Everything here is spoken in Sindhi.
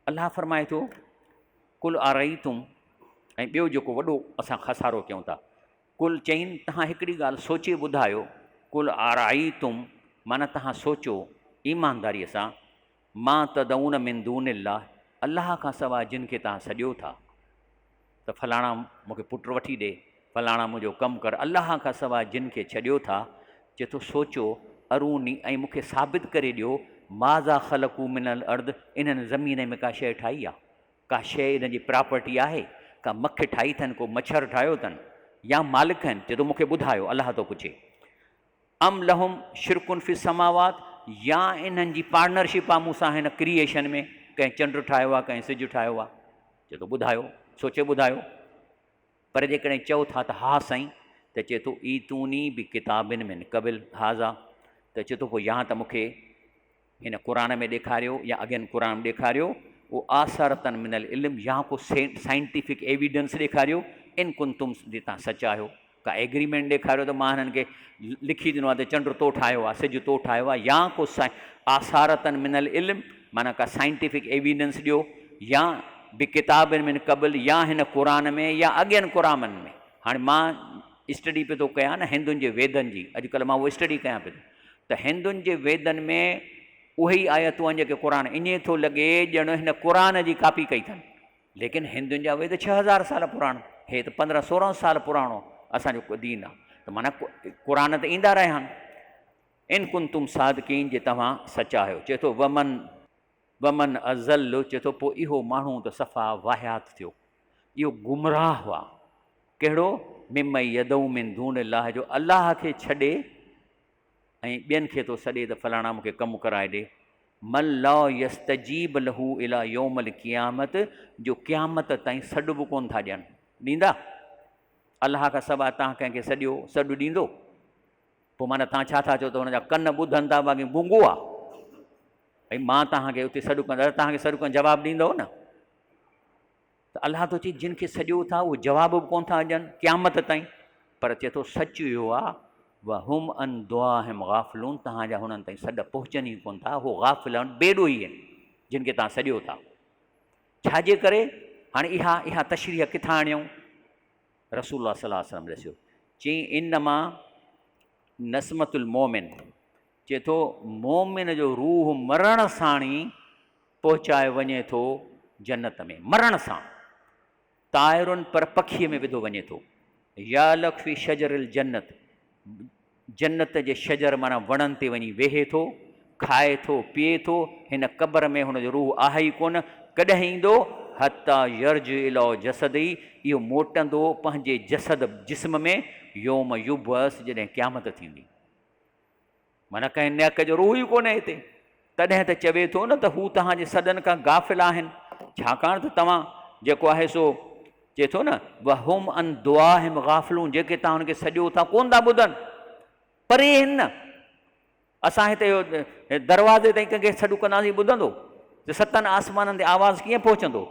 الله فرمائي ٿو قل ارئيتم ۽ ٻيو جيڪو وڏو اسان خسارو ڪيون ٿا قل چئين تهان هڪڙي ڳالهه سوچي ٻڌايو قل ارئيتم معنيٰ تهان سوچو ايمانداريء سان ما تدعون من دون الله الله کان سواء جن کي تهان سڏيو ٿا ته فلاڻا مون کي پٽ وٺي ڏي، فلاڻا منهنجو ڪم ڪر، الله کان سواء جن کي ڇڏيو ٿا، چئي ٿو سوچو، اروني ۽ مون کي ثابت ڪري ڏيو، ماذا خلقو من الارض انهن زمين ۾ ڪا شيء ٺاهي آ؟ ڪا شيء انهن جي پراپرٽي آهي؟ ڪا مک ٺاهي اٿن، ڪو مڇر ٺاهيو اٿن يا مالڪ آهن؟ چئي ٿو مون کي ٻڌايو، الله ٿو پڇي. ام لهم شرڪ في السماوات يا انهن جي پارٽنرشپ آ مون سان هن ڪريئيشن ۾، ڪنهن چنڊ ٺاهيو آ، ڪنهن سج ٺاهيو آ؟ چئي ٿو ٻڌايو، سوچي ٻڌايو. پر جيڪڏهن چئو ٿا ته ها سائين ته چئي ٿو ايتوني بڪتاب من قبل هذا ته چئي ٿو پوء يا ته مون کي هن قرآن ۾ ڏيکاريو يا اڳين قرآن ۾ ڏيکاريو او آثارتن من العلم يا ڪو سائنٽيفڪ ايويڊنس ڏيکاريو ان ڪنتم جي تان سچ آهيو ڪا ايگريمينٽ ڏيکاريو ته مان هنن کي لکي ڏنو آهي ته چنڊ تو ٺاهيو آهي سج تو ٺاهيو آهي يا ڪو آثارتن من العلم معنيٰ ڪا سائنٽيفڪ ايويڊنس ڏيو يا بڪتاب من قبل يا هن قرآن ۾ يا اڳين قرآنن ۾ هاڻي مان اسٽڊي پيو ٿو ڪيان نه هندن جي ويدن جي اڄڪلهه مان اهو اسٽڊي ڪيان پيو ٿو ته هندن جي ويدن ۾ اهي ئي آيتون آهن جيڪي قرآن ائين ٿو لڳي ڄڻ هن قرآن جي ڪاپي ڪئي اٿن ليڪن هندن جا ويد 6000 سال پراڻو هي ته 15 16 سال پراڻو اسان جو دين آهي ته معنيٰ قرآن ته ايندا رهيا آهن ان ڪنتم صادقين جي توهان سچا آهيو چئي ٿو ومن ومن ازل چئي ٿو پوء اهو ماڻهو ته صفا واهيات ٿيو اهو گمراهه آ ڪهڙو ممن يدعو من دون الله جو الله کي ڇڏي ۽ ٻين کي ٿو سڏي ته فلاڻا مون کي ڪم ڪرائي ڏي من لا يستجيب له الى يوم القيامت جو قيامت تائين سڏ به ڪون ٿا ڏين ڏيندا الله کان سواء تان ڪنهن کي سڏيو سڏ ڏيندو پوء معنيٰ تان ڇا ٿا چئو ته هن جا ڪن ٻڌن ٿا باقي گونگو آ ۽ مان توهان کي اتي سڏ ڪندس توهان کي سڏ ڪندس جواب ڏيندو نه ته الله ٿو چئي جن کي سڏيو ٿا اهي جواب به ڪونه ٿا ڏين قيامت تائين پر چئي ٿو سچ اهو آ وهم عن دعاهم غافلون توهان جا هنن تائين سڏ پهچن ئي ڪونه ٿا هو غافل آهن بي ڏوهي آهن جن کي توهان سڏيو ٿا ڇا جي ڪري هاڻي اها اها تشريح ڪٿان آڻيائون رسول الله صلي الله عليه وسلم ڏسيو چئي انما نسمت المومن چئي ٿو مومن جو روح مرڻ ساڻ ئي پهچايو وڃي ٿو جنت ۾ مرڻ سان طائر پر پکيء ۾ وڌو وڃي ٿو يعلق في شجر الجنت جنت جي شجر معنيٰ وڻن تي وڃي ويهي ٿو کائي ٿو پيئي ٿو هن قبر ۾ هن جو روح آهي ئي ڪونه ڪڏهن ايندو حتيٰ يرجع الي جسده اهو موٽندو پنهنجي جسد جسم ۾ يوم يبعث جڏهن قيامت ٿيندي. معنيٰ ڪنهن نيڪ جو روح ئي ڪونهي هتي. تڏهن ته چوي ٿو نه ته هو توهان جي سڏن کان غافل آهن، ڇاڪاڻ ته توهان جيڪو آهي سو چئي ٿو نه وهم عن دعائهم غافلون جيڪي توهان هن کي سڏيو ٿا ڪونه ٿا ٻڌن، پري آهن نه. اسان هتي اهو دروازي تائين ڪنهن کي سڏ ڪنداسين ٻڌندو؟ ته ستن آسمانن تي آواز ڪيئن پهچندو؟